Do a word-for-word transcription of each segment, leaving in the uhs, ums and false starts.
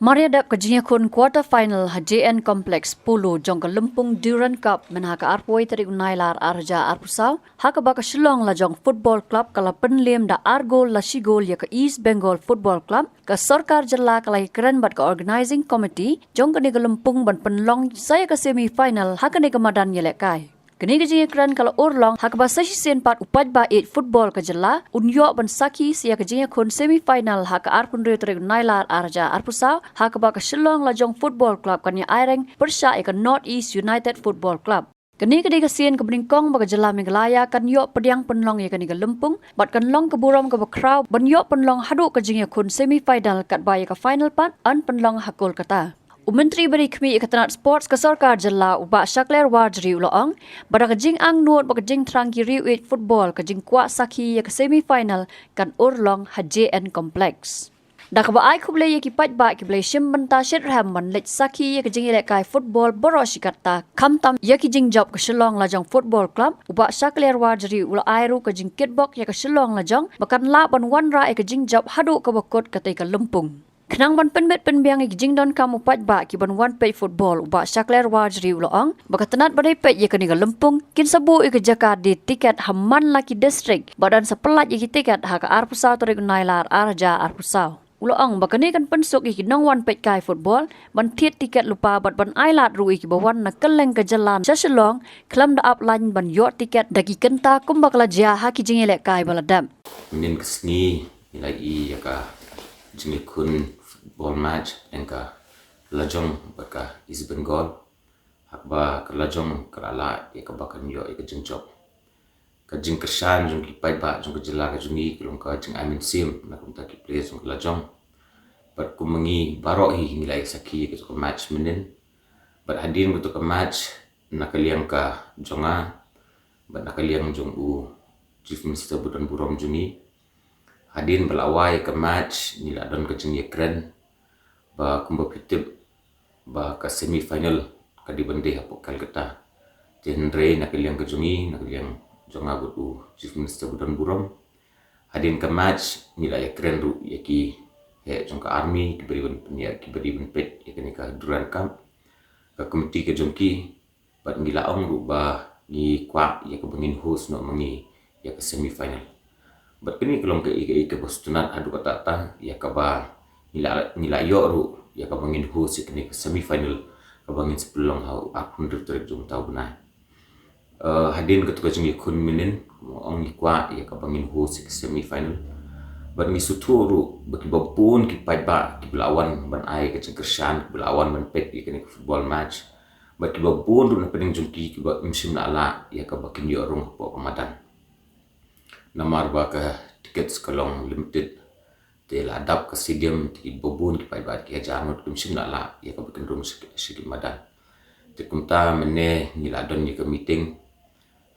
Mar ïa dep ka jingïakhun quarter final ha J N Complex Polo jong ka lympung Durand Cup mynha ka arphew tarik u Nailar arhajar arphew saw, ha kaba ka Shillong Lajong Football Club ka la pynliem da ar gol la shi gol ïa ka East Bengal Football Club, ka sorkar jylla ka la ïakren bad ka organising committee jong kane ka lympung ban pynlong sa ïa ka semi final ha kane ka madan ïalehkai. Kane ka jingïakren ka la urlong ha kaba sa shisien pat u paidbah ïeit football ka jylla un ïoh ban sakhi sa ïa ka jingïakhun semi final ha ka arphew tarik u Nailar arhajar arphew saw, ha kaba ka Shillong Lajong Football Club kan ïa aireng pyrshah ïa ka North East United Football Club. Kane ka dei ka sien kaba nyngkong ba ka jylla Meghalaya kan ïoh pdiang pynlong ïa kane ka lympung bad kan long ka burom kaba khraw ban ïoh pynlong haduh ka jingïakhun semi final katba ïa ka final pat yn pynlong ha Kolkata. U Myntri ba dei khmih ïa ka tnat sports ka sorkar jylla u Bah Shakliar Warjri u la ong ba da ka jingangnud bad ka jingthrang ki riew ïeit football, ka jingkwah sakhi ïa ka semi final kan urlong ha J N Complex. Da kaba ai khublei ïa ki paidbah kiba la shim bynta shitrhem ban leit sakhi ïa ka jingïalehkai football baroh shi katta, khamtam ïa ki jingjop ka Shillong Lajong Football Club, u Bah Shakliar Warjri u la ai ruh ka jingkitbok ïa ka Shillong Lajong ba kan lah ban wanrah ïa ka jingjop haduh kaba kut katei ka lympung. Khnang ban pynbit pynbiang ïa ki jingdonkam u paidbah kiban wan peit football, u Bah Shakliar Warjri u la ong ba ka tnat ba dei peit ïa kane ka lympung kin sa buh ïa ka jaka die tiket ha man la ki district bad yn sa pyllait ïa ki tiket ha ka arphew saw tarik u Nailar arhajar arphew saw. U la ong ba kane kan pynsuk ïa ki nongwan peit kai football ban thied tiket lypa bad ban ailad ruh ïa kiba wan na kylleng ka jylla sha Shillong khlem da ap lain ban ïoh tiket da ki kynta kumba ka la jia ha ki jingïalehkai ba la dep. Mynnin ka sngi ngi la ïohi ïa ka jingïakhun football match ïa ka Lajong bad ka East Bengal, ha kaba ka Lajong ka la lah ïa kaba kan ïoh ïa ka jingjop. Ka jingkyrshan jong ki paidbah jong ka jylla ka jong ngi ka long ka jingai mynsiem na ka bynta ki players jong ka Lajong. Bad kum ma ngi baroh hi ngi la ïa sakhi ïa kato ka match mynnin. Bad hadien kato ka match, na ka liang ka jong nga bad na ka liang jong u Chief Minister ba don burom jong ngi, hadien ba la wai ïa ka match ngi la don ka jingïakren ba kumba phi tip ba ka semi final ka dei ban dei hapoh Kolkata. Te hynrei na ka liang ka jong ngi, na ka liang jong nga bad u Chief Minister ba don burom, hadien ka match ngi la ïakren ruh ïa ki heh jong ka army kiba dei ban pynïaid, kiba dei ban peit ïa kane ka Durand Cup, ka committee ka jong ki, bad ngi la ong ruh ba ngi kwah ïa kaba ngin host noh ma ngi ïa ka semi final. Bad kane ka long kaei kaei kaba sngewtynnat haduh katta katta ïa kaba ngi la, ngi la ïoh ruh ïa kaba ngin host ïa kane ka semi final kaba ngin sa pynlong ha u arphew hynriew tarik jong uta u bnai. Eh, hadien kato ka jingïakhun mynnin, ong ngi kwah ïa kaba ngin host ïa ka semi final. Bad ngi sngewthuh ruh ba kiba bun ki paidbah kiba la wan ban ai ka jingkyrshan, kiba la wan ban peit ïa kane ka football match. Bad kiba bun ruh na pdeng jong ki kiba ym shym la lah ïa kaba kin ïoh rung hapoh ka madan. Namar ba ka tickets ka long limited. Te la dap ka stadium, te kiba bun ki paidbah ki hajar ngut kim shym la lah ïa kaba kin rung sha ki, sha ki madan. Te kumta mynne ngi la don ïa ka meeting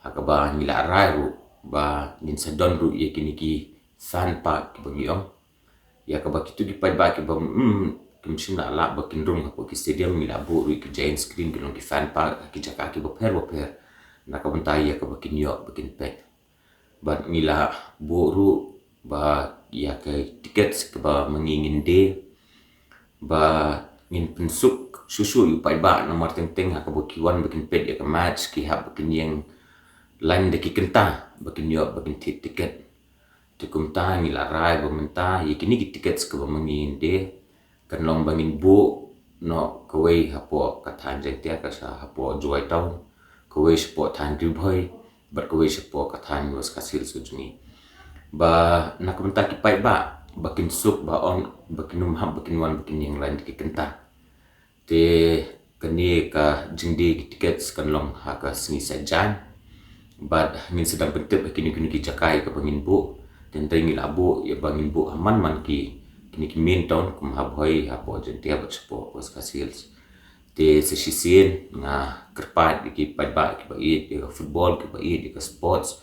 ha kaba ngi la rai ruh ba ngin sa don ruh ïa kine ki fan park kiba ngi ong. Ïa kaba kito ki paidbah kiba, mm, kim shym la lah ba kin rung hapoh ki stadium, ngi la buh ruh ïa ki giant screen, ki long ki fan park ha ki jaka kiba pher ba pher, na ka bynta ïa kaba kin ïoh ba kin peit. Bad ngi la buh ruh ba ïa ka tickets kaba ma ngi ngin die ba ngin pynsuk shuh shuh ïa u paidbah, namar teng teng ha kaba ki wan ba kin peit ïa ka match ki hap ba kin ïeng line da ki kynta ba kin ïoh ba kin thied ticket. Te kumta ngi la rai ba mynta ïa kine ki tickets kaba ma ngi ngin die kan long ba ngin buh noh kawei hapoh ka thaiñ Jaintia, ka sha hapoh Jowai Town, kawei shapoh thaiñ Ri Bhoi, bad kawei shapoh ka thaiñ West Khasi Hills ka jong ngi. Ba na ka bynta ki paidbah ba kin suk, ba ong ba kin ym hap ba kin wan ba kin ïeng line da ki kynta. Te kane ka jingdie ki tickets kan long ha ka sngi Saitjaiñ. Bad ngin sa dang pyntip ha kino kino ki jaka ïa kaba ngin buh. Te hynrei ngi la buh ïa ba ngin buh ha man man ki, kine ki main town kum ha Bhoi, hapoh Jaintia bad shapoh West Khasi Hills. Te sa shisien nga kyrpad ïa ki paidbah kiba ïeit ïa ka football, kiba ïeit ïa ka sports,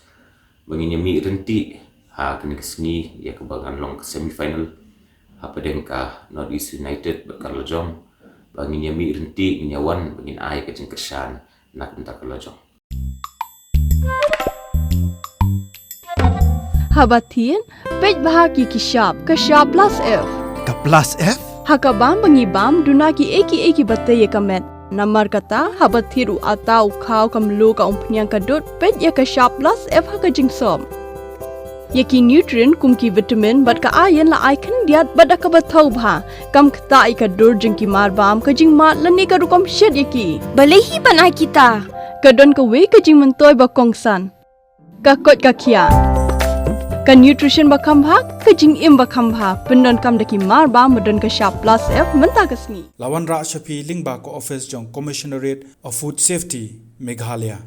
ba ngin ïa mih ryntih ha kane ka sngi ïa kaba kan long ka semi final hapdeng ka North East United bad ka Lajong, ba ngin ïa mih ryntih, ngin ïa wan ba ngin ai ka jingkyrshan na ka bynta ka Lajong. Haba thied, peit bha ki ki shap, ka shap Plus F. Ka Plus F? Ha ka bam ba ngi bam, duna kiei kiei kiba tei ïa ka met. Namar kata, haba thied u atta, u khaw, ka mluh, ka umphniang, ka dud, peit ïa ka Shap Plus F ha ka jingsop. Ïa ki nutrient kum ki vitamin bad ka iron la ai khyndiat bad da kaba thaw bha. Kam ktah ïa ka dur jong ki marbam, ka jingmad lane ka rukom shet ïa ki. Balei hi ban ai kita? Ka don kawei ka jingmyntoi ba kongsan. Ka koit ka khiah. Ka nutrition ba kham bha, ka jingim ba kham bha. Pyndonkam da ki marbam ba don ka Shap Plus F mynta ka sngi. La wanrah sha phi lyngba ka office jong Commissionerate of Food Safety, Meghalaya.